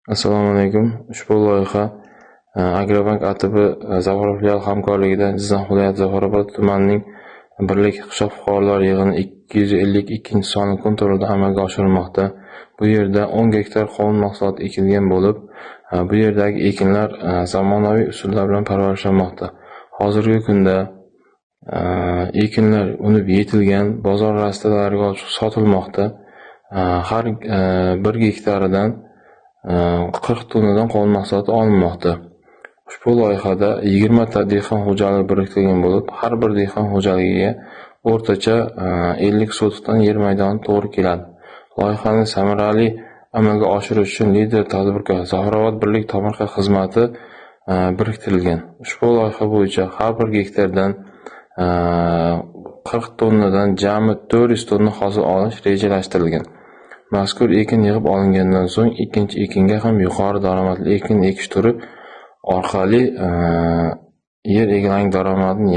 Assalomu alaykum. Ushbu loyiha Agrobank ATB Zafarobod filiali hamkorligida Jizzax viloyati Zafarobod tumanining Birlik qishloq fuqarolar yig'ini 252-sonli konturida amalga oshirilmoqda. Bu yerda 10 gektar qovun mahsuloti ekilgan bo'lib, bu yerdagi ekinlar zamonaviy usullar bilan parvarishlanmoqda. Hozirgi kunda ekinlar unib yetilgan, bozor rastalariga olib chiqib sotilmoqda. Har bir gektaridan 40 tonnadan qovun mahsuloti olinmoqda. Ushbu loyihada 20 ta dehqon xo'jaligi biriktirilgan bo'lib, har bir dehqon xo'jaligiga o'rtacha 50 sotixdan yer maydoni to'g'ri keladi. Loyihani samarali amalga oshirish uchun lider tadbirkor Zafarobod Birlik tomorqa xizmati biriktirilgan. Ushbu loyiha bo'yicha har bir gektardan 40 tonnadan jami 400 tonna hosil olish rejalashtirilgan. Mazkur ekin yig'ib olingandan so'ng ikkinchi ekinga ham yuqori daromadli ekin ekish turi orqali yer egalarining daromadini